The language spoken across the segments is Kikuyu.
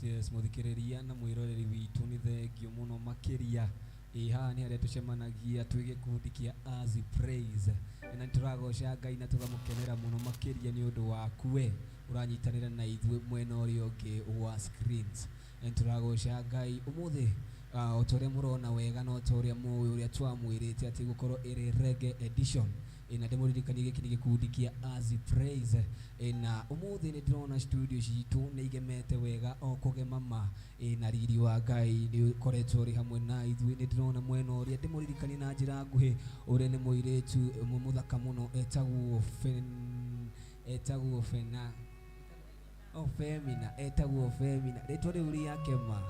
Yes, mũthikĩrĩria na mwĩroreri witũ, nĩ thengio mũno makĩria. Ĩ haha nĩ harĩa tũcemanagia twĩ gĩkundi kĩa Azi Praise, na nĩ tũragoca Ngai na tũgamũkenera mũno makĩria nĩ ũndũ waku we ũranyitanĩra na ithuĩ mwena ũrĩa ũngĩ wa screens. Na nĩ tũragoca Ngai ũmũthĩ, o ta ũrĩa mũrona wega na o ta ũrĩa mũĩ ũrĩa twamwĩrĩte atĩ gũkorwo ĩrĩ reggae edition. Ĩ na ndĩmũririkanie, gĩkĩ nĩ gĩkundi kĩa Azi Praise. Ĩ na ũmũthĩ nĩ ndĩrona studio citũ nĩ igemete wega o kũgema ma. Ĩ na riri wa Ngai nĩ ũkoretwo ũrĩ hamwe na ithuĩ. Nĩ ndĩrona mwena ũrĩa, ndĩmũririkanie na njĩra nguhĩ, ũrĩa nĩ mũirĩtu ũmwe mũthaka mũno etagwo Fen, etagwo Fena, oh, Femina, etagwo Femina, rĩtwa rĩu rĩake ma.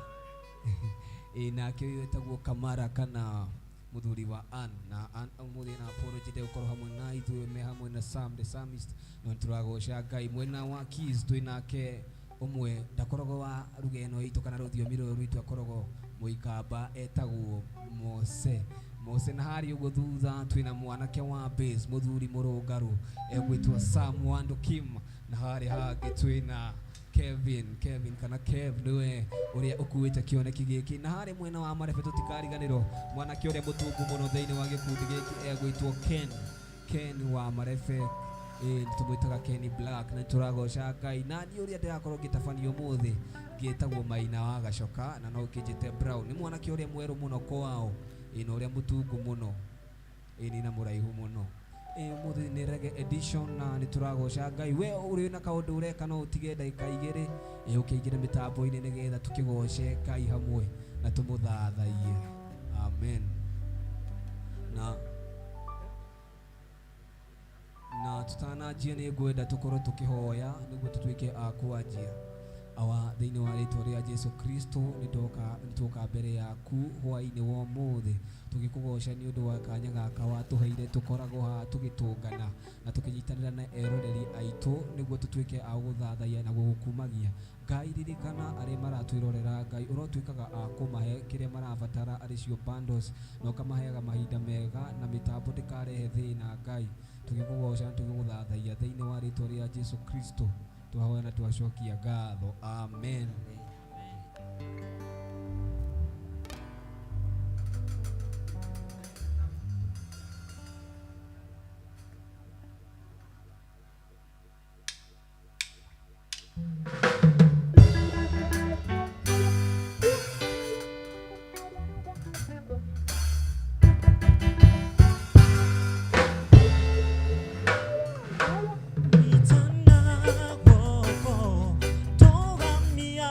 Ĩ nake ũyũ etagwo Kamara kana mũthuri wa Ann, na Ann ũmũthĩ na apology ndegũkorwo hamwe na ithuĩ, me hamwe na Sam the Psalmist, no nĩtũragoca Ngai. Mwena wa keys twĩ nake ũmwe ndakoragwo wa ruga ĩno itũ kana rũthiomi rũrũ rwitũ, akoragwo mũikamba, etagwo Mose Mose. Na harĩa ũguo thutha twĩna mwanake wa bass, mũthuri mũrũngarũ egwĩtwo Sam Wando Kim, na harĩa hangĩ twĩna Kevin, Kevin kana Kev, niwe ũrĩa ũkuĩte kĩoneki gĩkĩ. Na harĩ mwena wa marebe tũtikariganĩrwo mwanake ũrĩa mũtungu mũno thĩinĩ wa gĩkundi gĩkĩ egwĩtwo Ken, Ken wa marebe, ĩ tũmwĩtaga Kenny Black. Na tũragoca Ngai. Na niĩ ũrĩa ndĩrakorwo ngĩtabania ũmũthĩ ngĩtagwo Maina wa Gacoka, na no ũkĩnjĩte Brown. Nĩ mwanake ũrĩa mwerũ mũno kwao, ĩ na ũrĩa mũtungu mũno, ĩ nĩ na mũraihu mũno. Ĩ ũmũthĩ nĩ reggae edition na nĩ tũragoca Ngai. We ũrĩ na kaũndũ ũreka, no ũtige ndagĩka igĩrĩ, ĩ ũkĩingĩre mĩtambo-inĩ nĩgetha tũkĩgoce Ngai hamwe na tũmũthathaiye. Amen. Na tutananjia, nĩ ngwenda tũkorwo tũkĩhoya nĩguo tũtuĩke a kwanjia. Awa, thĩinĩ wa rĩtwa rĩa Jesu Kristo, nĩ tuoka mbere yaku hwaĩ-inĩ wa ũmũthĩ tũgĩkũgoca nĩ ũndũ wa kanya gaka watũheire tũkoragwo haha tũgĩtũngana na tũkĩnyitanĩra na eroreri aitũ nĩguo tũtuĩke a gũthathaiya na gũgũkumagia. Ngai, ririkana arĩa maratwĩrorera. Ngai, ũrotuĩkaga a kũmahe kĩrĩa marabatara arĩ cio bundles, na ũkamaheaga mahinda mega na mĩtambo ndĩkarehe thĩna. Ngai, tũgĩkũgoca na tũgĩgũthathaiya, thĩinĩ wa rĩtwa rĩa Jesu Kristo twahoya na twacokia ngatho, amen. Itana guoko, ndũgamia.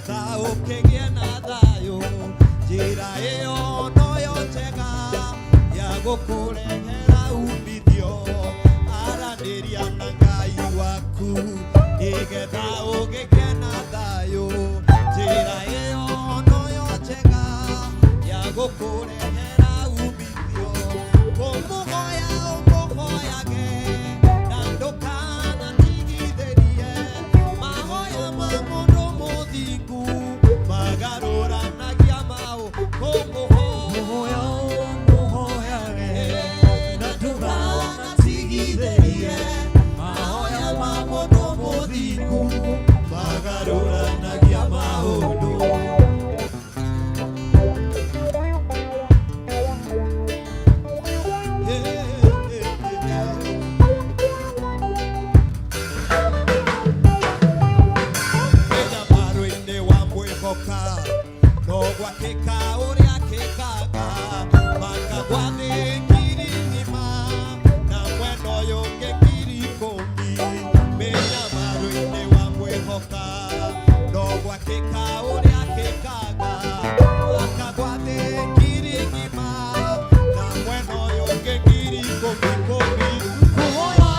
Nĩgetha ũkĩgĩe na thayũ, njĩra ĩyo noyo njega ya gũkũrehera umithio. Aranĩria na Ngai waku nĩgetha ũgĩgĩe na thayũ, njĩra ĩyo noyo njega ya gũkũrehera umithio. Kũmũhoya ũmũhoyage na ndũkanatigithĩrie, mahoya ma mũndũ mũthingu magarũranagia maũ. Kũmũhoya ũmũhoyage na ndũkanatigithĩrie, mahoya ma mũndũ mũthingu magarũranagia maũndũ. Mĩnyamaro-inĩ wa mwĩhoka no gwakĩka ũrĩa kĩkaga, makagwa thĩ ngiri ng'ima na mwena ũyũ ũngĩ 10,000. Mĩnyamaro-inĩ wa mwĩhoka no gwakĩka ũrĩa kĩkaga, makagwa thĩ ngiri ng'ima na mwena ũyũ ũngĩ 10,000 kũmi. Kũhoya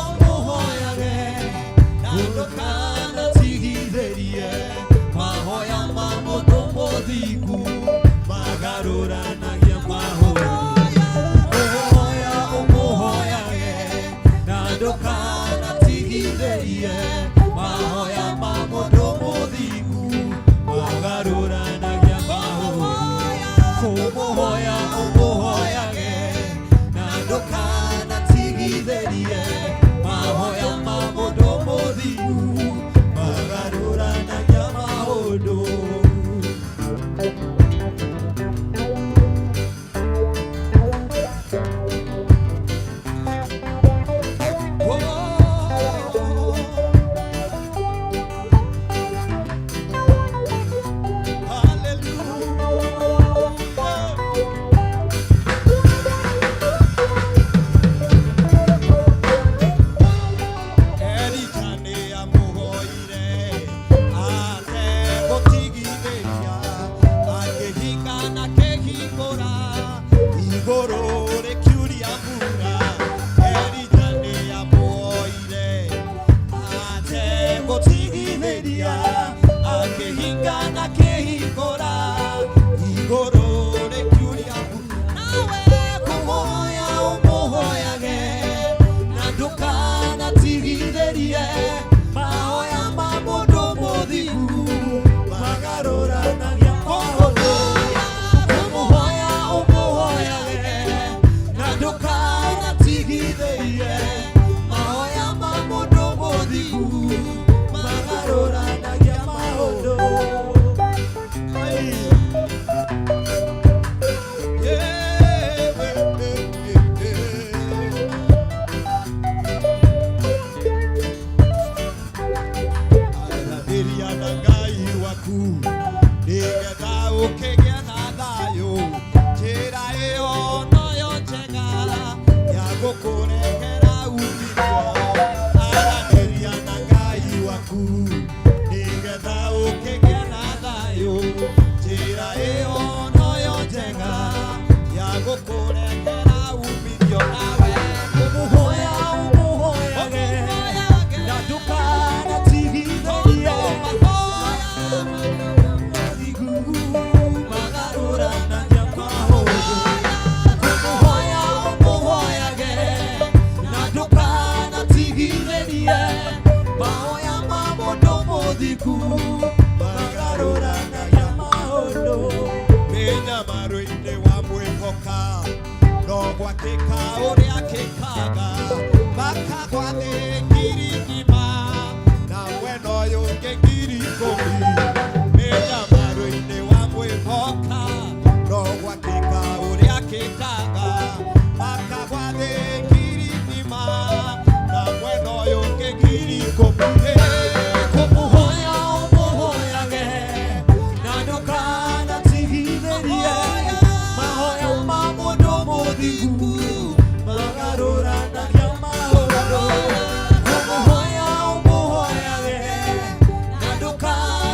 ũmũhoyage na ndũkanatigithĩrie, mahoya ma mũndũ mũthingu magarũranagia maũndũ. Kũhoya ũmũhoyage na ndũkanatigithĩrie, mahoya ma mũndũ mũthingu magarũranagia maũndũ. Kũmũhoya ũmũhoyage na ndũkanatigithĩrie, mahoya ma mũndũ mũthingu magarũranagia maũndũ. Elija nĩamũhoire ategũtigithĩria, akĩhinga na kĩhingũra, igũrũ rĩkiuria mbura. Elija nĩamũhoire ategũtigithĩria, akĩhinga na kĩhingũra, igũrũ rĩkiuria mbura. Nawe kũmũhoya ũmũhoyage na ndũkanatigithĩrie, mahoya ma mũndũ mũthingu magarũranagia maũndũ. Kũmũhoya ũmũhoyage na ndũkanatigithĩrie, mahoya ma mũndũ mũthingu magarũranagia maũndũ. Aranĩria na Ngai waku nĩgetha ũkĩgĩe na thayũ, njĩra ĩyo noyo njega ya gũkũrehera umithio. Aranĩria na Ngai waku nĩgetha ũkĩgĩe na thayũ, njĩra ĩyo noyo njega ya gũkũrehera umithio. Nawe Kũmũhoya ũmũhoyage na ndũkanatigithĩrie, magarũranagia maũndũ. Kũmũhoya ũmũhoyage na ndũkanatigithĩrie, mahoya ma mũndũ mũthingu magarũranagia maũndũ. Mĩnyamaro-inĩ wa mwĩhoka no gwakĩka ũrĩa kĩkaga, makagwa thĩ 1,000 na mwena ũyũ ũngĩ 10,000. Mĩnyamaro-inĩ wa mwĩhoka no gwakĩka ũrĩa kĩkaga, makagwa thĩ 1,000 na mwena ũyũ ũngĩ 10,000. Kũmũhoya ũmũhoyage na ndũkanatigithĩrie, mahoya ma mũndũ mũthingu magarũranagia maũndũ. Kũmũhoya ũmũhoyage na ndũkanatigithĩrie,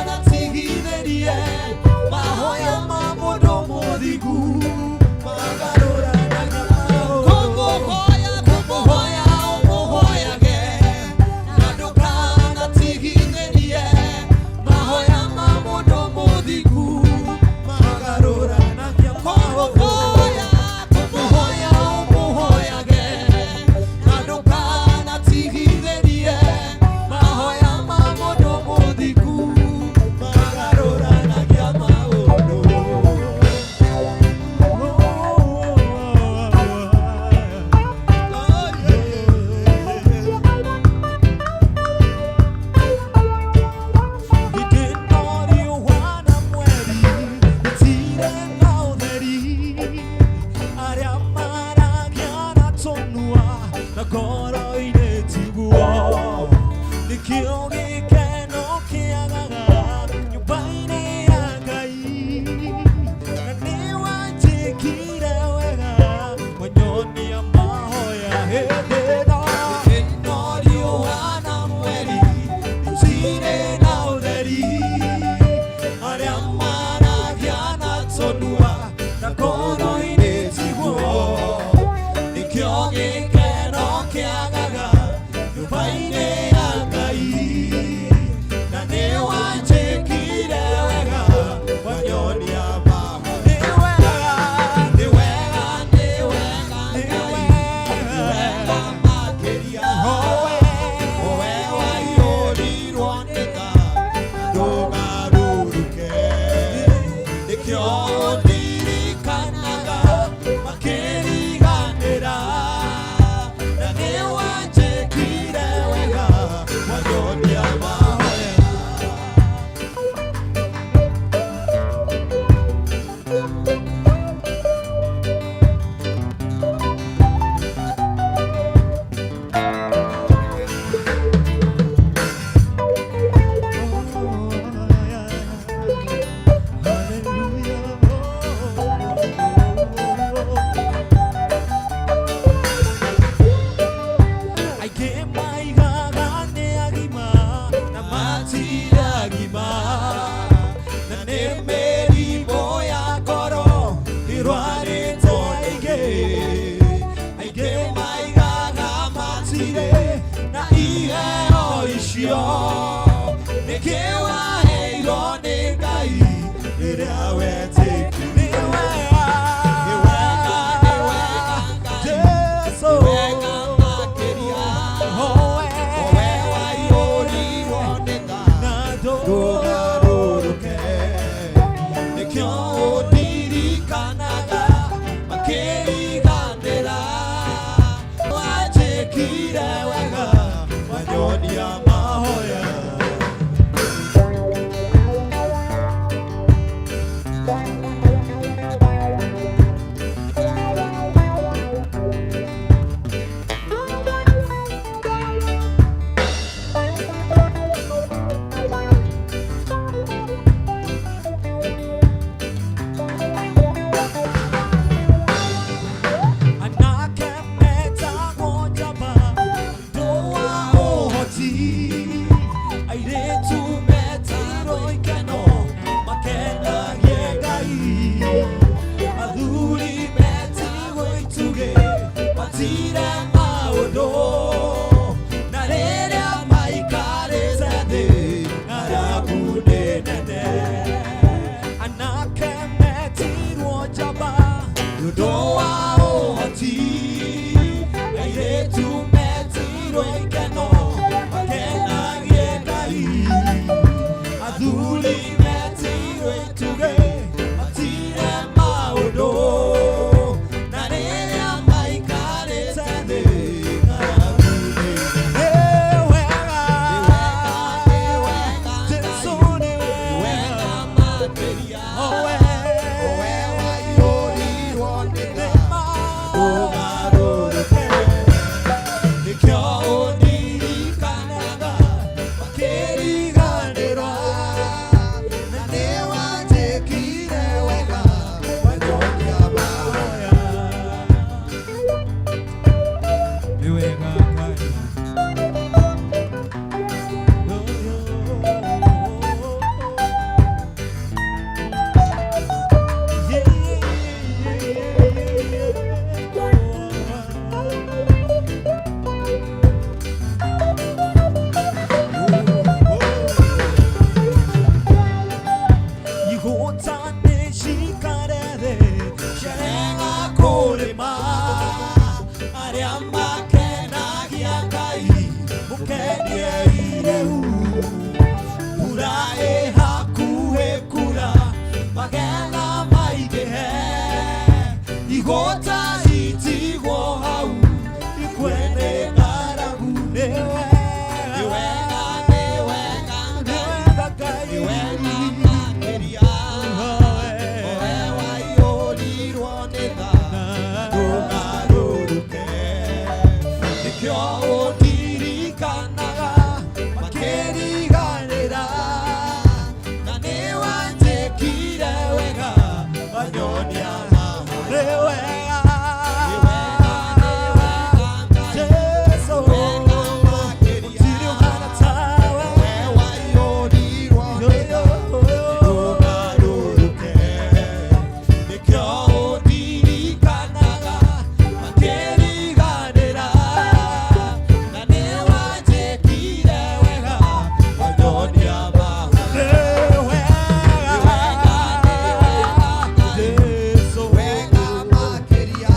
Airĩtu metirwo ikeno makenagie Ngai, athuri metirwo itugĩ matire maũndũ, na rĩrĩa maikarĩte thĩ ng'aragu nĩ nene. Anake metirwo njamba nĩ ũndũ wa ũhoti, airĩtu metirwo ikeno makenagie Ngai, athuri metirwo itugĩ matire maũndũ, na rĩrĩa maikarĩte thĩ ng'aragu nĩ wega. Jesũ nĩ wega Makĩria. Owe waiyũrirwo nĩ tha, ndũgarũrũke. Nĩkĩo ũndirikanaga makĩriganĩrwo, Na nĩwanjĩkire wega, wanyonia mahoya. Nĩ wega Ngai. Igũta nĩ cikare thĩ ciarega kũrĩma, arĩa makenagia Ngai mũkeniei rĩu. Mbura ĩ hakuhĩ kura, magetha maingĩhe, igũta itigwo hau ikue nĩ ng'aragu. Nĩ Nĩ wega, wega, nĩ wega nĩ Ngai, wega Ngai, nĩ wega makĩria. Owe waiyũrirwo nĩ tha, ndũgarũrũke. Nĩkĩo ũndirikanaga makĩriganĩra, Na nĩwanjĩkire wega, wanyonia mahoya. Nĩ wega, Nĩ wega, nĩ wega Ngai, Jesũ, wega makĩria. gũtirĩ ũhaana tawe. Owe waiyũrirwo nĩ tha, ndũgarũrũke. Nĩkĩo ũndirikanaga makĩriganĩra, Na nĩwanjĩkire wega, wanyonia mahoya. Nĩ wega, Nĩ wega, nĩ wega Ngai, Jesũ, wega makĩria.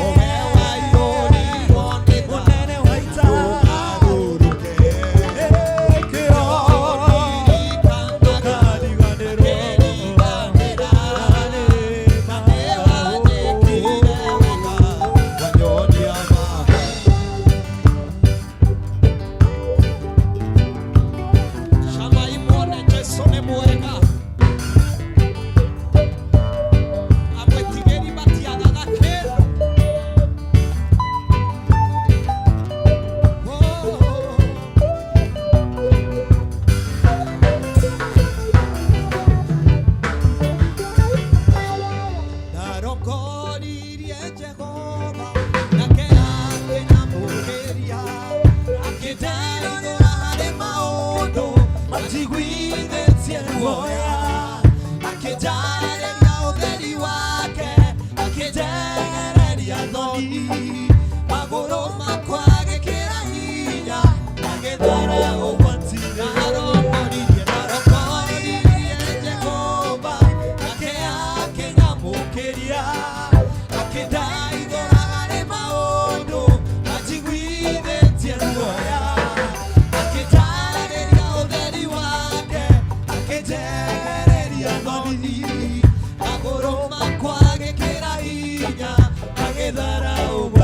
Owe waiyũrirwo nĩ tha, mũnene wa ita, ndũgarũrũke. Nĩkĩo Ũndirikanaga ndũkariganĩrwo. makĩriganĩra. Na nĩwanjĩkire wega, wanyonia mahoya. Shamai muone Jesũ nĩ mwega. Amwetigĩri matiagaga kĩndũ. Oh. Ndarokoririe Jehova, nake akĩnyamũkĩria, akĩndeithũra harĩ maũndũ Matiguithĩtie guoya, akĩnjarĩria ũtheri wake, akĩnjehereria thoni, magũrũ makwa agĩkĩra hinya, agĩthara ũgwati-inĩ. Ndarokoririe, ndarokoririe Jehova, nake akĩnyamũkĩria, akĩndeithũra harĩ maũndũ Matiguithĩtie guoya, akĩnjarĩria ũtheri wake, akĩnjehereria thoni, magũrũ makwa agĩkĩra hinya, agĩthara ũgwati.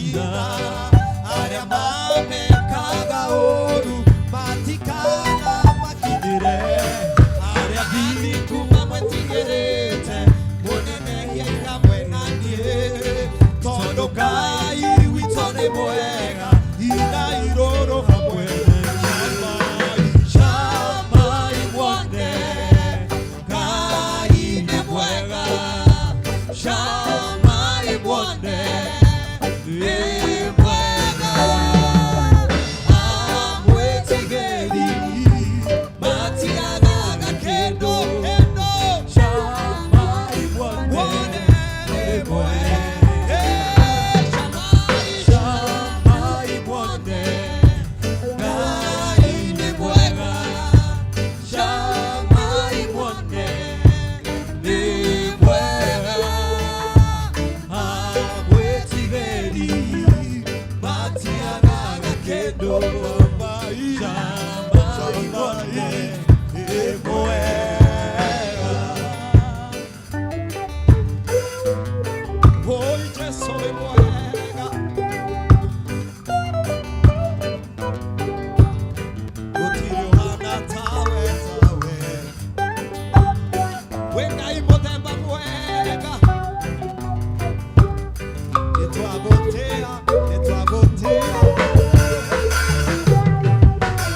Mathĩna arĩa mamekaga ũũru matikana makinyĩre arĩa thingu mamwetigĩrĩte mũnenehiai hamwe na niĩ tondũ Ngai witũ nĩ mwega inai rũrũ hamwe. Camai, camai muone Ngai nĩ mwega. Camai muone nĩ mwega. Amwĩtigĩri matiagaga kĩndũ. Camai muone nĩ mwega. Camai muone Ngai nĩ mwega. Camai muone nĩ mwega. Amwĩtigĩri matiagaga kĩndũ. Camai muone nĩ mwega. Oi Jesu nĩ mwega. Gũtirĩ ũhana tawe, tawe. Wĩ Ngai mũthemba mwega. Nĩtwagũtĩa, nĩtwagũtĩa.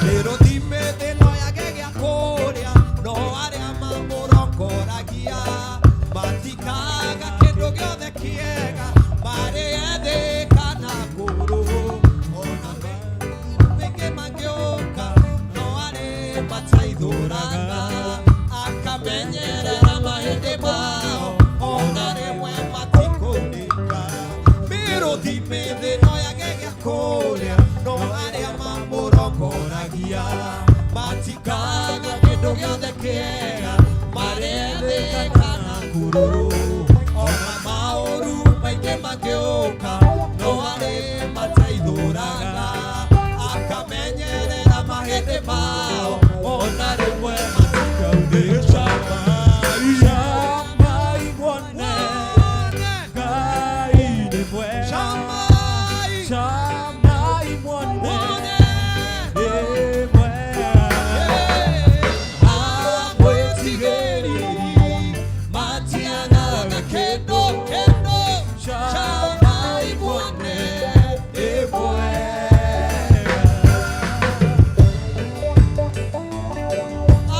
Mĩrũthi mĩthĩ no yage gĩa kũrĩa, no arĩa mamũrongoragia matikaga kĩndũ gĩothe kĩega, marĩ ethĩ kana akũrũ. Ona mĩingĩ mangĩũka, no arĩ mateithũraga, akamenyerera mahĩndĩ mao, ona rĩmwe matikũnĩka. Mĩrũthi mĩthĩ no yage gĩa kũrĩa, no arĩa mamũrongoragia matikaga kĩndũ gĩothe kĩega, marĩ ethĩ kana akũrũ. Ona maũru maingĩ mangĩũka, no arĩ mateithũraga, akamenyerera mahĩndĩ mao, ona rĩmwe matikaunĩka. Camai muone Ngai nĩ mwega. Camai. Camai muone Muone. nĩ mwega. Amwĩtigĩri matiagaga kĩndũ kĩndũ. Camai muone nĩ mwega.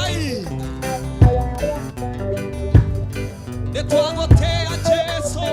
Ai, nĩtwagũtĩa Jesu.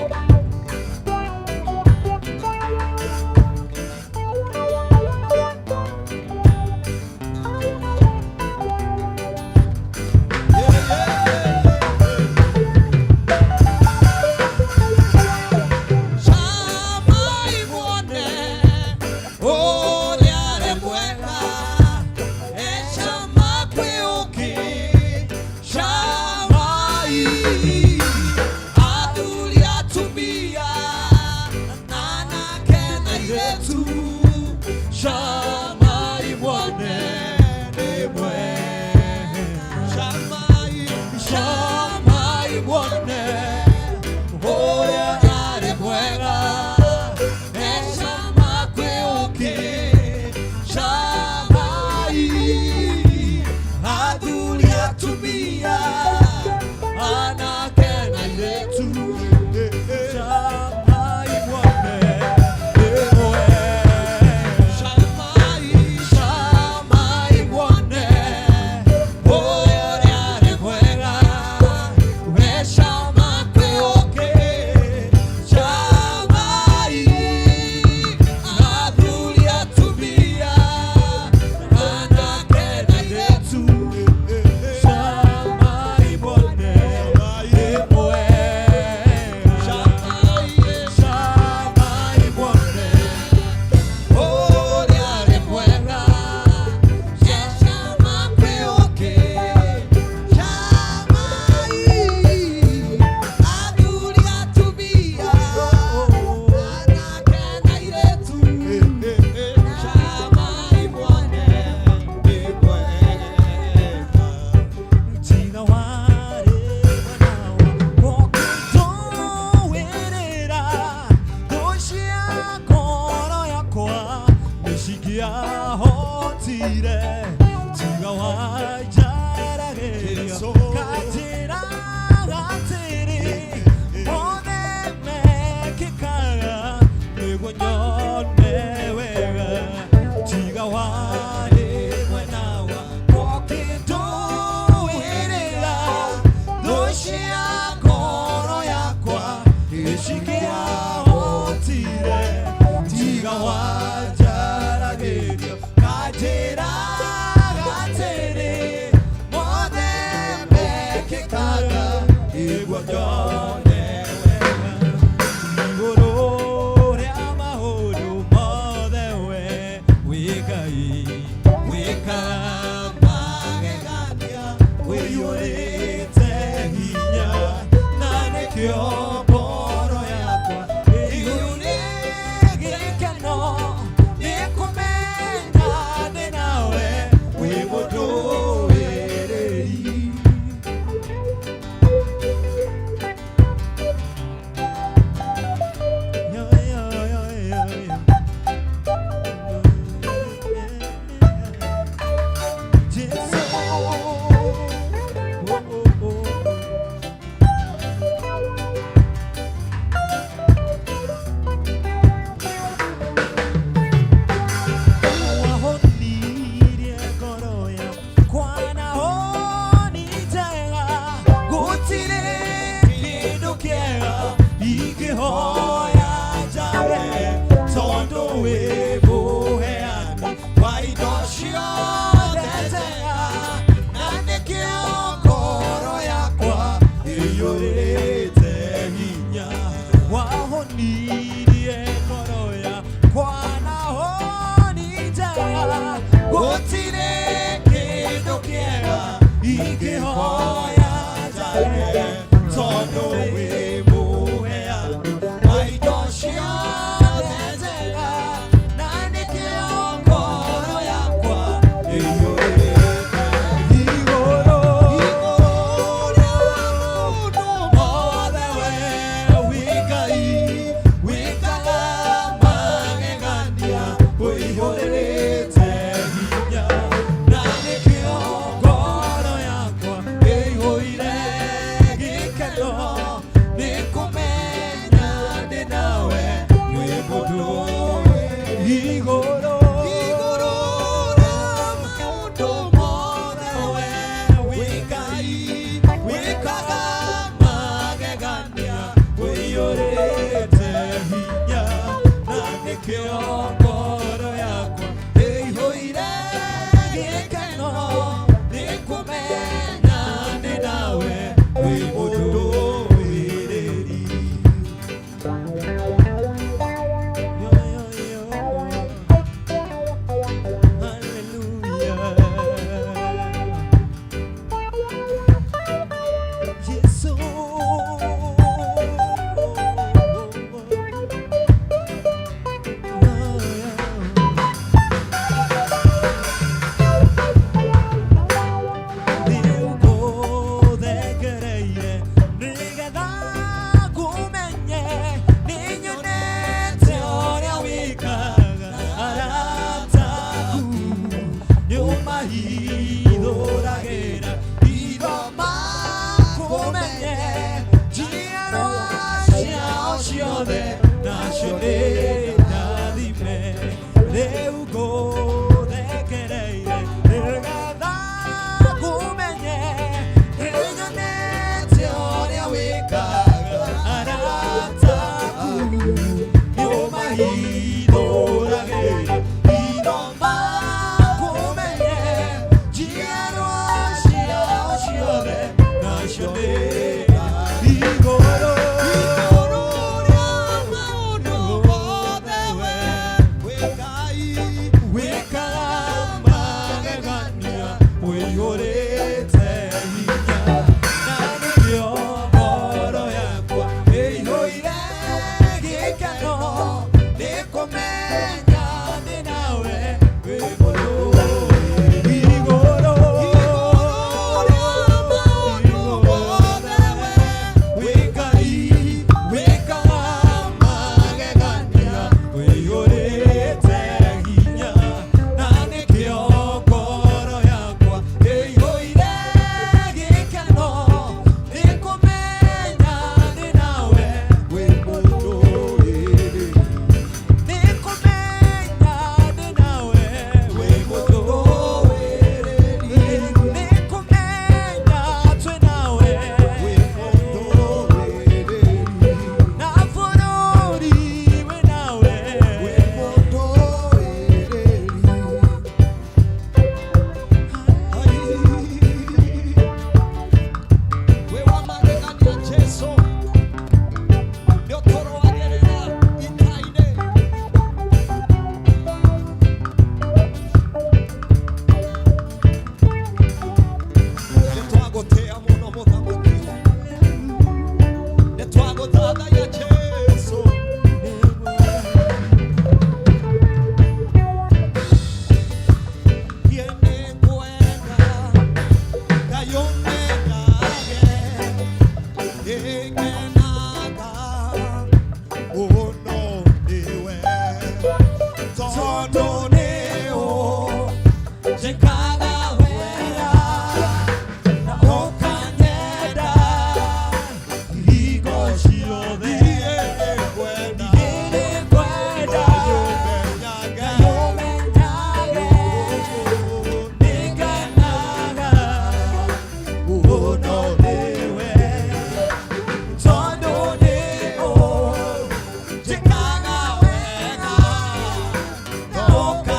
Ndiahotire tiga wanjaragĩria kanjĩra atĩrĩ mothe mekĩkaga nĩguo nyone wega tiga warĩ mwena wakwa ũkĩndũĩrĩra thũ cia ngoro yakwa icingĩahotire tiga wanjaragĩria kanjĩra atĩrĩ mothe mekĩkaga nĩguo nyone wega igũrũ rĩa maũndũ mothe we wĩ Ngai wĩkaga magegania wĩiyũrĩte hinya na nĩkĩo ngoro yakwa ĩiyũire gĩkeno nĩ kũmenya ndĩ nawe wĩ mũndũĩrĩri. Yo, yo, yo, yo, yo. Jesu. Oh, oh, oh. Wahonirie ngoro yakwa na honi njega gũtirĩ kĩndũ kĩega ingĩhoya njawe tondũ wĩ mũheani wa indo ciothe njega na nĩkĩo ngoro yakwa ĩiyũrĩte hinya. Wahonirie ngoro yakwa na honi njega gũtirĩ kĩndũ kĩega ingĩhoya njawe tondũ wĩ mũheani wa indo ciothe njega na nĩkĩo ngoro yakwa ĩiyũrĩte igũrũ igũrũ rĩa maũndũ mothe we wĩ Ngai wĩkaga magegania ũiyũrĩte hinya na nĩkĩo ngoro yakwa ĩiyũire gĩkeno nĩ kũmenya ndĩ nawe wĩ mũndũ igũrũ igũrũ rĩa maũndũ mothe we wĩ Ngai wĩkaga magegania ũiyũrĩte hinya na nĩkĩo ngoro yakwa ĩiyũire gĩkeno nĩ kũmenya ndĩ nawe wĩ mũndũ wĩrĩri. Yo, yo, yo. Hallelujah. Jesu. Nĩũkũthekereire nĩgetha ngũmenye nĩnyonete ũrĩa wĩkaga arata aku nĩũmahithũragĩra hitho makũmenye njiarwa ciao ciothe nacio nĩ ndathime rĩu ngũthekereire nĩgetha ngũmenye nĩnyonete ũrĩa wĩkaga arata aku nĩũmahithũragĩra hitho makũmenye njiarwa ciao ciothe nacio nĩ igũrũ Igũrũ rĩa maũndũ mothe we wĩ Ngai wĩkaga magegania ũiyũrĩte hinya na nĩkĩo ngoro yakwa ĩiyũire gĩkeno nĩ kũmenya ndĩ nawe wĩ mũndũ igũrũ Igũrũ rĩa maũndũ mothe we wĩ Ngai wĩkaga magegania ũiyũrĩte hinya Tondũ nĩ ũnjĩkaga wega na ũkanyenda hingo ciothe. Niĩ nĩngwenda Ngai ũmenyage nĩngenaga mũno nĩwe, tondũ nĩ ũnjĩkaga wega na ũkanyenda.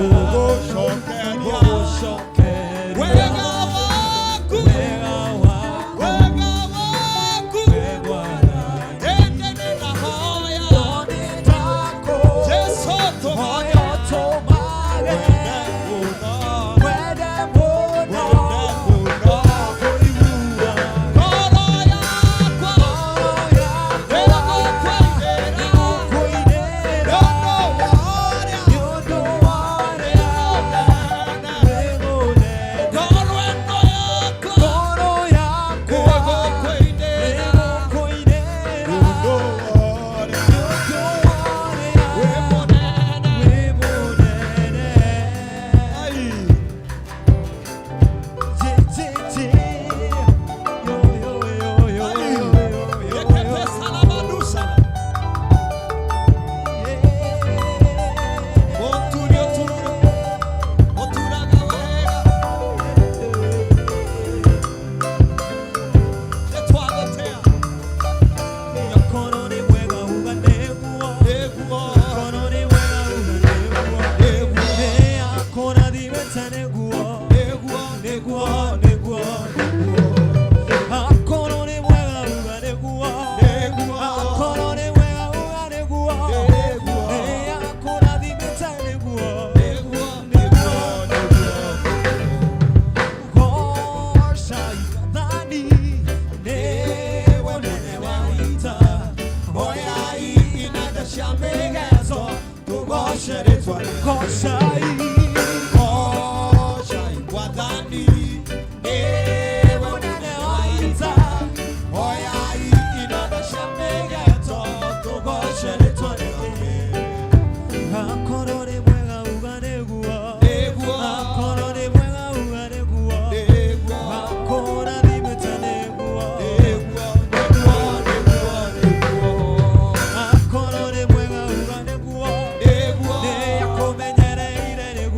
Tũgũcokeria wega waku, wega waku, ĩndĩ nĩndahoya Jesu tũmage wende mũno, wende mũno kũigua ngoro yakwa ĩgũkũinĩra nĩ ũndũ wa ũrĩa wĩmũnene. Ngoro ĩno yakwa ĩgũkũinĩra nĩ ũndũ wa ũrĩa wĩmũnene. Ai. Yekete salabadusa. Oturio tururo. Oturaga wega. Tetwagotea. Neguo. Neguo. Neguo. Neguo. Akorwo nĩ mwega uga nĩguo. Nĩguo. Akorwo nĩ mwega uga nĩguo. Nĩguo. Nĩ akũrathimĩte nĩguo. Neguo. Neguo. Neguo. Goca Mwathani, nĩwe mũnene wa ita. Oyai inanda cia mĩgeto tũgoce rĩtwa rĩaku. Gocai. Gocai Mwathani, nĩwe mũnene wa ita. Oyai inanda cia mĩgeto tũgoce rĩtwa rĩake. Akorwo nĩ mwega uga nĩguo. Nĩguo. Akorwo nĩ mwega uga nĩguo. Nĩguo. Akũrathimĩte nĩguo. Nĩguo, nĩguo, nĩguo, nĩguo. Akorwo nĩ mwega uga nĩguo. Nĩguo. Nĩ akũmenyereire nĩguo.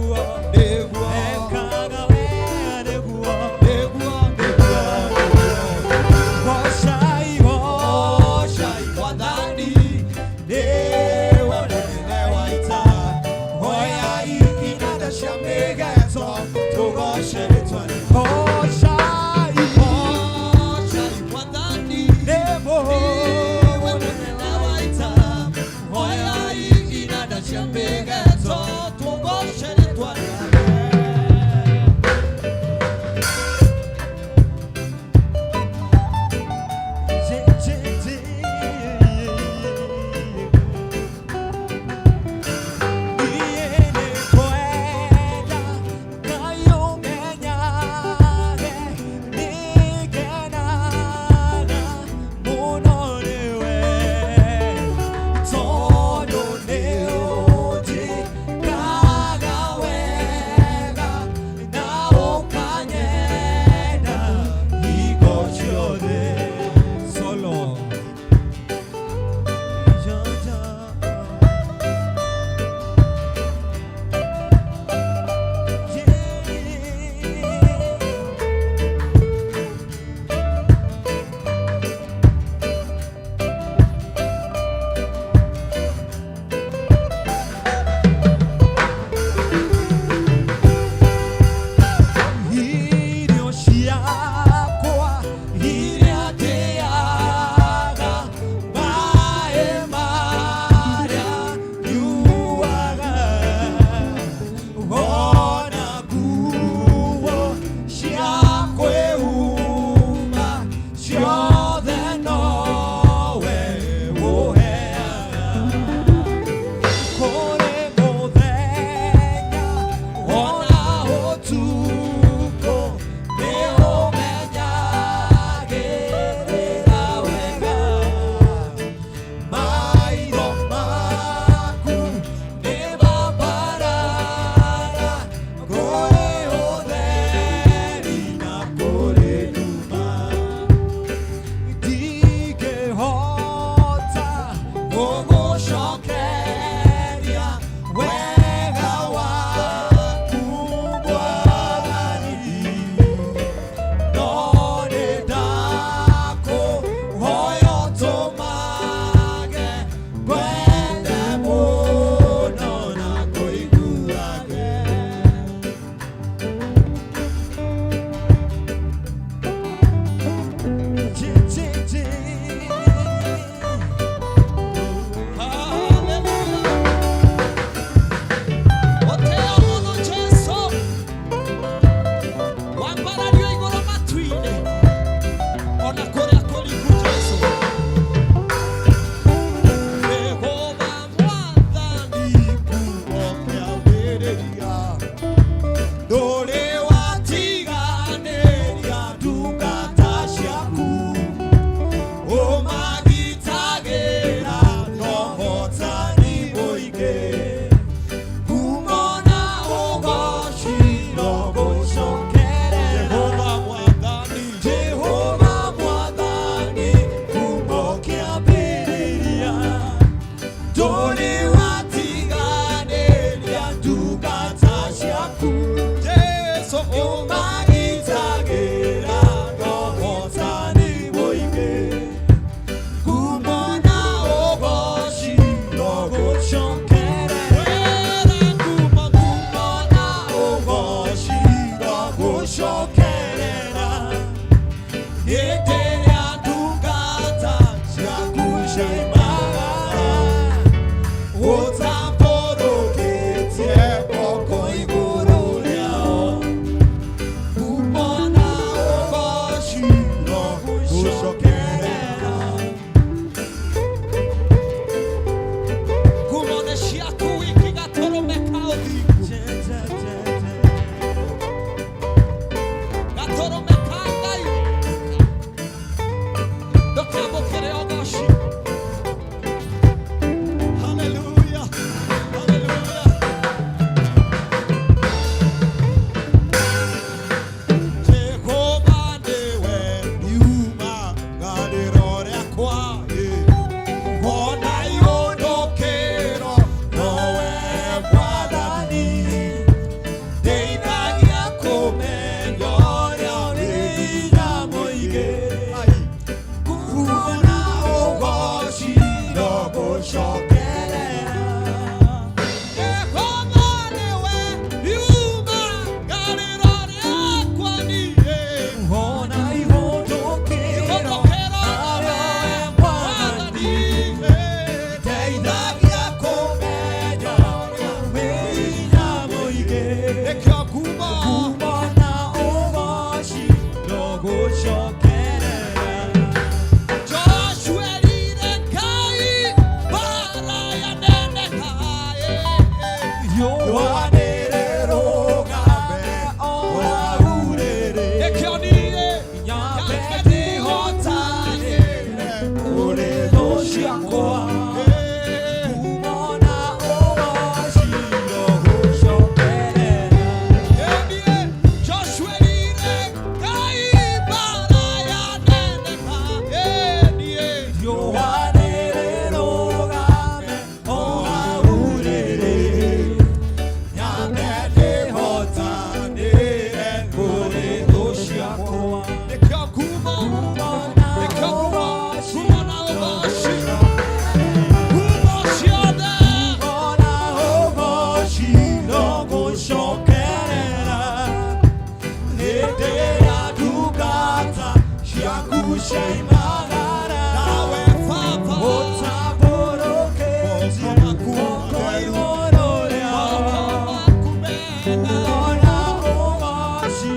ciaimagara Nawe Baba ũtambũrũkĩtie guoko igũrũ rĩao Moko maku mega ona ũgoci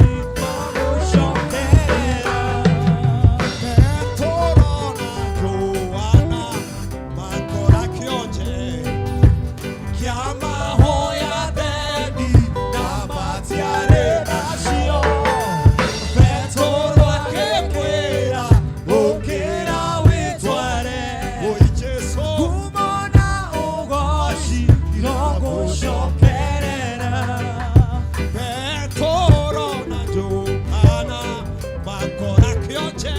gũcokerera. Petero na Yohana makora kĩonje kĩa mahoya thendi Na matiarĩ nacio. Petero akĩmwĩra, ũkĩra wĩtware. Oi Jesũ Ngumo na ũgoci irogũcokerera. Petero na Yohana makora kĩonje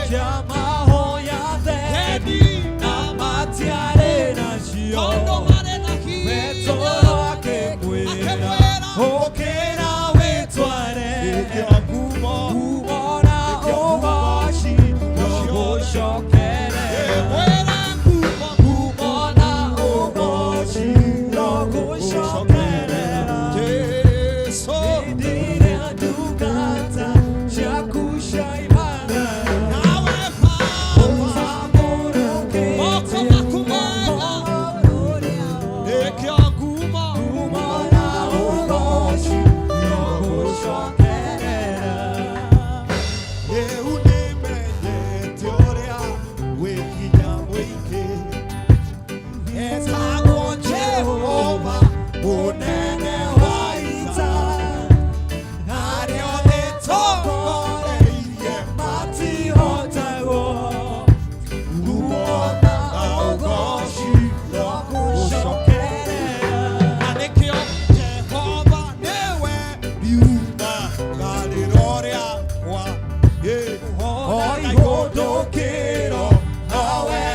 Kĩa mahoya thendi thendi na matiarĩ nacio. tondũ marĩ na hinya Petero akĩmwĩra, Akĩmwĩra, ũkĩra wĩtware. Nĩkĩo ngumo Ngumo na ũgoci irogũcokerera. Ĩmwĩra ngumo Ngumo na ũgoci irogũcokerera. Jesũ Hĩndĩ ĩrĩa ndungata ciaku ciaimagara, nawe Baba ũtambũrũkĩtie Moko maku mega. guoko igũrũ rĩao. Nĩkĩo ngumo Ngumo na ũgoci irogũcokerera. Rĩu nĩmenyete ũrĩa wĩ hinya mũingĩ etagwo Jehova mũnene wa ita arĩa othe tongoreirie Matihotagwo. ngumo na ũgoci Irogũcokerera. na nĩkĩo Jehova nĩwe riuma ngarĩro rĩakwa Ona igũthũkĩro nowe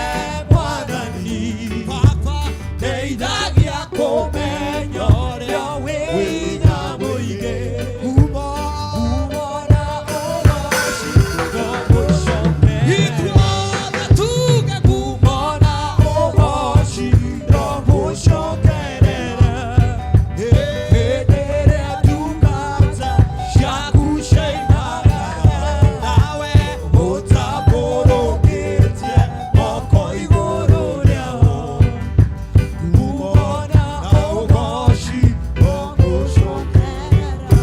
Mwathani. Baba Ndeithagia kũmenya ũrĩa wĩ hinya mũingĩ. ngumo Ngumo na ũgoci irogũcokerera. ithuothe tuge ngumo Ngumo na ũgoci irogũcokerera. Hĩndĩ ĩrĩa ndungata ciaku ciaimagara, nawe ũtambũrũkĩtie moko igũrũ rĩao. Ngumo na ũgoci ũgũcokerera.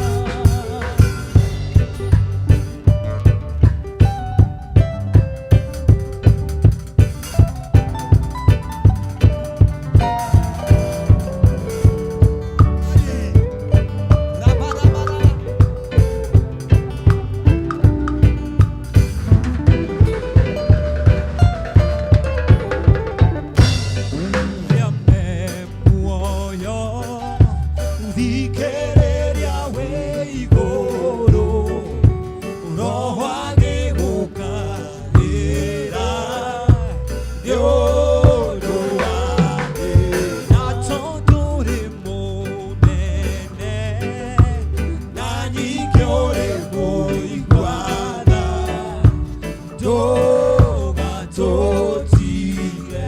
Rabarabara. Rĩame muoyo thikĩrĩria wĩ igũrũ roho agĩgũkaĩra nĩ ũndũ wake na tondũ ũrĩ mũnene na ningĩ ũrĩ mũiguana ndũgatũtige.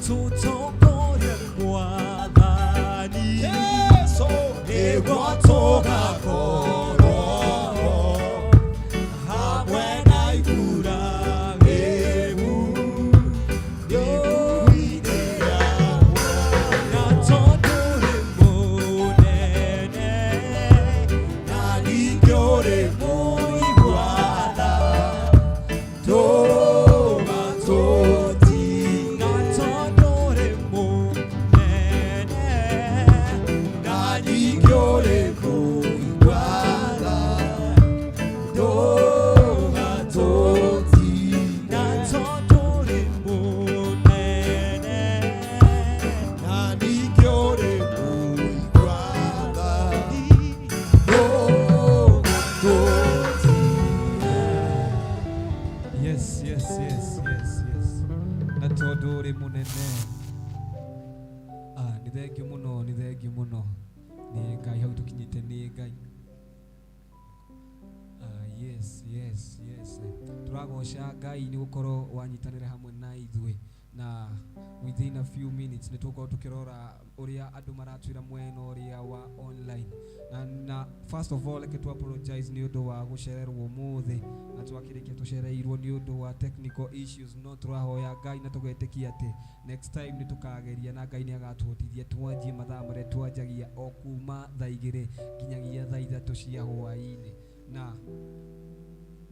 Tũtongorie Mwathani Jesũ nĩguo tũgakorwo hamwe na Iburahĩmu nĩguo na tondũ ũrĩ mũnene na ningĩ ũrĩ mũiguana ndũgatũtiga tondũ ũrĩ mũnene na ningĩ ũrĩ mũiguana ndũgatũtiga tondũ ũrĩ mũnene na ningĩ ũrĩ mũiguana Yes, yes, yes, yes, yes. Na tondũ ũrĩ mũnene. Ah, nĩ thengiũ mũno, nĩ thengiũ mũno. Nĩ Ngai hau tũkinyĩte, nĩ Ngai. Ah, yes, yes, yes. Tũragoca Ngai nĩ gũkorwo wanyitanĩra hamwe na ithuĩ, na within a few minutes nĩ tũgũkorwo tũkĩrora ũrĩa andũ maratwĩra mwena ũrĩa wa online. Na first of all, reke tu apologize nĩ ũndũ wa gũcererwo ũmũthĩ, na twakĩrĩkia tũcereirwo nĩ ũndũ wa technical issues, no tũrahoya Ngai na tũgetĩkia atĩ next time nĩ tũkageria na Ngai nĩ agatũhotithia twanjie mathaa marĩa twanjagia, o kuma thaa 2 nginyagia thaa 3 cia hwaĩ-inĩ. Na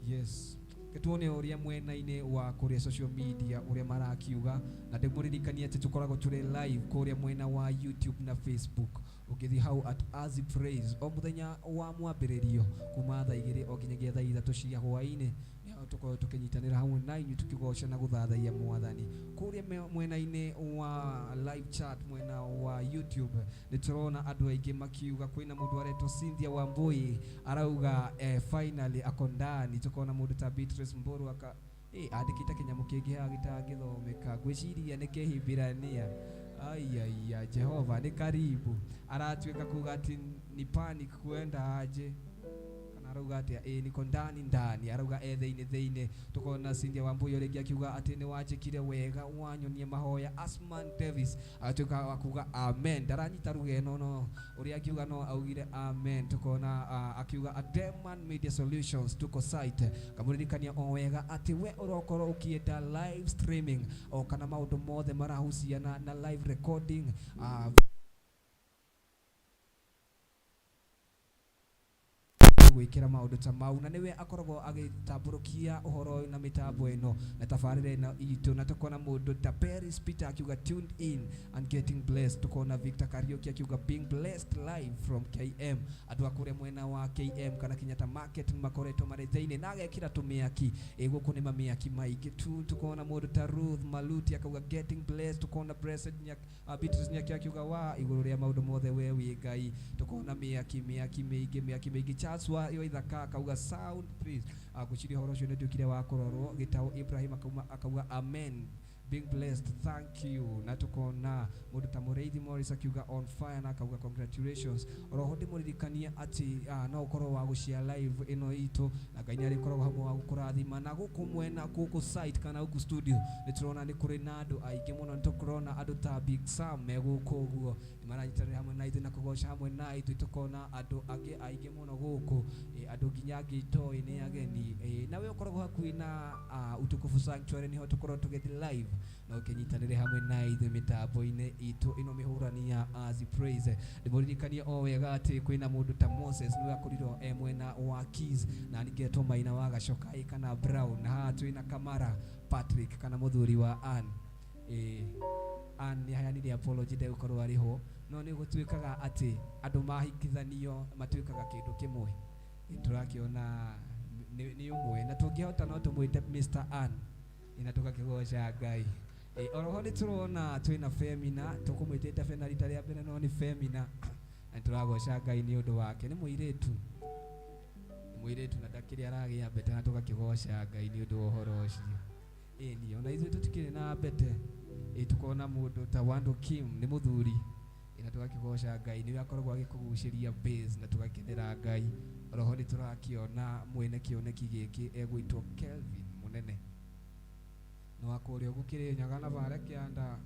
yes, tuone ũrĩa mwena-inĩ wa kũrĩa social media ũrĩa marakiuga, na ndĩmũririkanie atĩ tũkoragwo tũrĩ live kũrĩa mwena wa YouTube na Facebook. Ũngĩthiĩ hau at Azi Praise, o mũthenya wa mwambĩrĩrio kuma thaa 2 o nginyagia thaa 3 cia hwaĩ-inĩ, nĩho tũkoragwo tũkĩnyitanĩra hamwe na inyuĩ tũkĩgoca na gũthathaiya Mwathani. Kũrĩa mwena-inĩ wa live chat mwena wa YouTube nĩ tũrona andũ aingĩ makiuga. Kwĩna mũndũ aretwo Cynthia Wambui arauga, "Finally ako ndani." Tukona mũndũ ta Beatrice Mburu aka andĩkĩte kĩnyamũ kĩngĩ haha gĩtangĩthomeka, ngwĩciria nĩ Kĩhibirania. Aiaia, Jehova nĩ karibu. Aratuĩka kuga atĩ ni panic kuenda aje, kana arauga atĩa? Ĩ, niko ndani ndani, arauga e thĩinĩ thĩinĩ. Tukona Cynthia Wambui rĩngĩ akiuga atĩ nĩ wanjĩkire wega wanyonie mahoya. Asman Davis agatuĩka wa kuga amen. Ndaranyita ruga ĩno, no ũrĩa akiuga no augire amen. Tukona akiuga Ademan Media Solutions, tuko site. Kamũririkania o wega atĩ we ũrokorwo ũkĩenda live streaming o kana maũndũ mothe marahusiana na live recording, gwĩkĩra maũndũ ta mau, na nĩwe akoragwo agĩtambũrũkia ũhoro ũyũ na mĩtambo ĩno na tabarĩra ĩno itũ. Na tukona mũndũ ta Paris Peter akiuga, "Tuned in and getting blessed." Tukona Victor Kariuki akiuga, "Being blessed live from KM." Andũ a kũrĩa mwena wa KM kana Kenyatta Market nĩ makoretwo marĩ thĩinĩ na agekĩra tũmĩaki. Ĩ, gũkũ nĩ mamĩaki maingĩ tu. Tukona mũndũ ta Ruth Maluti akauga, "Getting blessed." Tukona Blessed Beatrice Nyaki akiuga, "Wa igũrũ rĩa maũndũ mothe we wĩ Ngai." Tukona mĩaki mĩaki mĩingĩ, mĩaki mĩingĩ. Charles wa Waithaka akauga, "Sound please." Ngwĩciria ũhoro ũcio nĩ ũtuĩkire wa kũrorwo. Gĩtaũ Ibrahim akauga, "Amen, being blessed, thank you." Na tukona mũndũ ta Mũrĩithi Morris akiuga, "On fire," na akauga, "Congratulations." Oroho ndĩmũririkanie atĩ no ũkorwo wa gũshare live ĩno itũ, na Ngai nĩ arĩkoragwo hamwe wa gũkũrathima. Na gũkũ mwena gũkũ site kana gũkũ studio nĩ tũrona nĩ kũrĩ na andũ aingĩ mũno. Nĩ tũkũrona andũ ta Big Sam me gũkũ ũguo, nĩ maranyitanĩra hamwe na ithuĩ na kũgoca hamwe na ithuĩ. Tũkona andũ angĩ aingĩ mũno gũkũ, andũ nginya angĩ itoĩ nĩ ageni. Nawe ũkoragwo hakuhĩ na Utukufu Sanctuary, nĩho tũkoragwo tũgĩthiĩ live, na ũkĩnyitanĩre hamwe na ithuĩ mĩtambo-inĩ itũ ĩno mĩhũrani ya Azi Praise. Ndĩmũririkanie o wega atĩ kwĩna mũndũ ta Moses, nĩwe akorirwo e mwena wa Keys, na ningĩetwo Maina wa Gacoka kana Brown. Na haha twĩna Kamara Patrick kana mũthuri wa Ann. Ann nĩ aheanire apology, ndegũkorwo arĩ ho, no nĩ gũtuĩkaga atĩ andũ mahikithanio matuĩkaga kĩndũ kĩmwe. Tũrakĩona nĩ ũmwe, na tũngĩhota no tũmwĩte Mr. Ann, na tũgakĩgoca Ngai. Oroho nĩ tũrona twĩna Femina, tũkũmwĩtĩte Fena rita rĩa mbere, no nĩ Femina, na nĩ tũragoca Ngai nĩ ũndũ wake. Nĩ mũirĩtu, nĩ mũirĩtu, na ndakĩrĩ aragĩa mbete, na tũgakĩgoca Ngai nĩ ũndũ wa ũhoro ũcio. Ĩni ona ithuĩ tũtikĩrĩ na mbete. Tukona mũndũ ta Wando Kim, nĩ mũthuri, na tũgakĩgoca Ngai, nĩwe akoragwo agĩkũgucĩria bass, na tũgakenera Ngai. Oroho nĩ tũrakĩona mwene kĩoneki gĩkĩ egwĩtwo Kelvin Mũnene, nĩ wa kũrĩa ũguo Kĩrĩnyaga na barĩa kĩanda,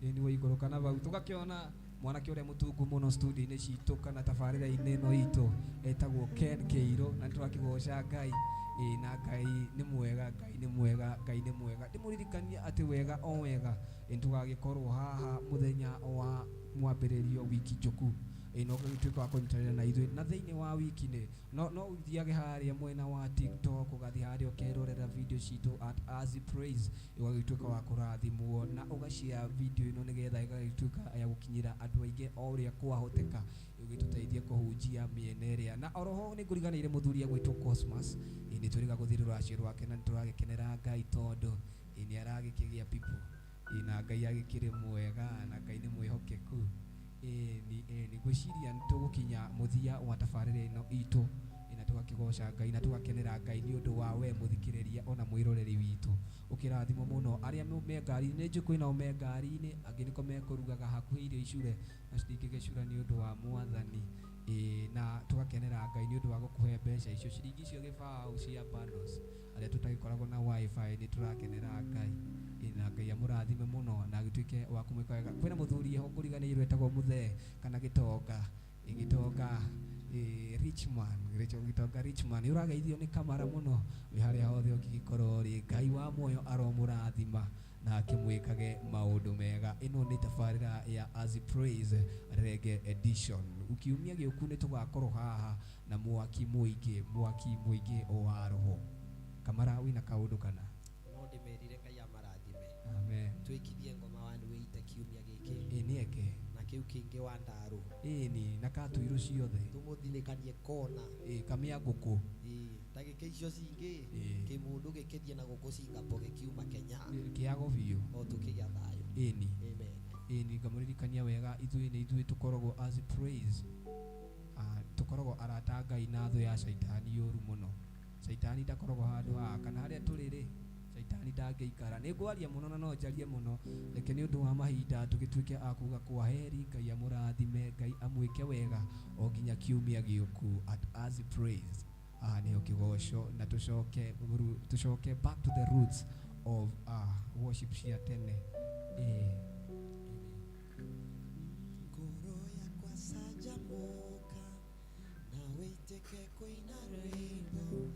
ĩ nĩ waikũrũka na bau. Tũgakĩona mwanake ũrĩa mũtungu mũno studio-inĩ citũ kana tabarĩra-inĩ ĩno itũ, etagwo Ken Kĩirũ, na nĩ tũrakĩgoca Ngai. Ĩ, na Ngai nĩ mwega, Ngai nĩ mwega, Ngai nĩ mwega. Ndĩmũririkanie atĩ wega o wega, ĩ, nĩ tũgagĩkorwo haha mũthenya wa mwambĩrĩrio wiki njũku. Ĩ, no ũgĩtuĩka wa kũnyitanĩra na ithuĩ, na thĩinĩ wa wiki nĩ no ũthiage harĩa mwena wa TikTok, ũgathiĩ harĩa ũkerorera video citũ at Azi Praise, ũgagĩtuĩka wa kũrathimwo, na ũgashare video ĩno nĩgetha ĩgagĩtuĩka ya gũkinyĩra andũ aingĩ o ũrĩa kwahoteka, ĩgĩtũteithie kũhunjia mĩena ĩrĩa. Na oroho nĩ ngũriganĩire mũthuri agwĩtwo Cosmas. Ĩ, nĩ twĩrĩga gũthiĩ rũracio rwake, na nĩ tũragĩkenera Ngai tondũ nĩ aragĩkĩgĩa people. Ĩ, na Ngai agĩkĩrĩ mwega, na Ngai nĩ mwĩhokeku. Ĩ, nĩ ngwĩciria nĩ tũgũkinya mũthia wa tabarĩra ĩno itũ. Ĩ, na Tũgakĩgoca Ngai na tũgakenera Ngai nĩ ũndũ wa we mũthikĩrĩria ona mwĩroreri witũ. Ũkĩrathimwo mũno arĩa me ngari-inĩ, nĩ njũĩ kwĩnao me ngari-inĩ, angĩ nĩko mekũrugaga hakuhĩ irio icure na citingĩgĩcura nĩ ũndũ wa Mwathani. Ĩĩ, na tũgakenera Ngai nĩ ũndũ wa gũkũhe mbeca icio, ciringi icio gĩbaũ cia bundles. Arĩa tũtagĩkoragwo na wifi nĩ tũrakenera Ngai. Ĩĩ, na Ngai amũrathime mũno na agĩtuĩke wa kũmwĩka wega. Kwĩna mũthuri eho ngũriganĩirwo etagwo Mũthee kana Gĩtonga. Ĩĩ, Gĩtonga, ĩĩ, Richman, Gĩtonga Richman, nĩ ũrageithio nĩ Kamara mũno wĩ harĩa hothe ũngĩgĩkorwo rĩ. Ngai wa muoyo aromũrathima na akĩmwĩkage maũndũ mega. Ĩno nĩ tabarĩra ya Azi Praise Reggae Edition. Kiumia gĩũku nĩ tũgakorwo haha na mwaki mũingĩ, mwaki mũingĩ wa roho. Kamara wĩna kaũndũ kana? No ndĩmerire Ngai amarathime. Amen. Twĩkithie ngoma wa nĩwĩite kiumia gĩkĩ. Ĩĩ, nĩ eke. Na kĩu kĩngĩ wa ndarũ. Ĩĩ, na katũirũ ciothe. Tũmũthinĩkanie kona. Ĩĩ, kamĩa ngũkũ. Ĩĩ, ndagĩka icio cingĩ, Ĩĩ. kĩmũndũ gĩkĩthiĩ na gũkũ Singapore gĩkiuma Kenya. Kĩago biũ. O tũkĩgĩa thayũ. Ĩni. Amen. Ĩni, ngamũririkania wega ithuĩ nĩ ithuĩ tũkoragwo as praise. Tũkoragwo arata a Ngai na thũ ya caitani yũru mũno. Caitani ndakoragwo handũ haha kana harĩa tũrĩ rĩ, caitani ndangĩikara. Nĩ ngwaria mũno na no njarie mũno, reke nĩ ũndũ wa mahinda tũgĩtuĩke a kuga kwa heri. Ngai amũrathime, Ngai amwĩke wega o nginya kiumia gĩũku at as praise. Haha nĩho kĩgoco na tũcoke tũcoke back to the roots of worship cia tene. Ngoro yakwa canjamũka na wĩtĩke kũina rwĩmbo,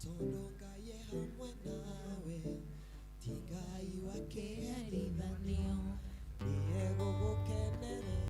tondũ Ngai e hamwe nawe, ti Ngai wa kĩherithanio.